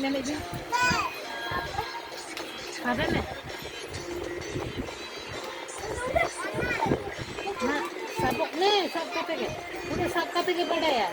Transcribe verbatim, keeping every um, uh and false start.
ᱢᱮᱱᱮᱫ ᱵᱤᱱ? ᱥᱟᱵᱮ ᱢᱮ᱾ ᱦᱮᱸ, ᱥᱟᱵᱚᱜ ᱢᱮ, ᱥᱟᱵ ᱠᱟᱛᱮ ᱜᱮ᱾ ᱩᱱᱤ ᱥᱟᱵ ᱠᱟᱛᱮ ᱜᱮ ᱵᱟᱰᱟᱭᱟ᱾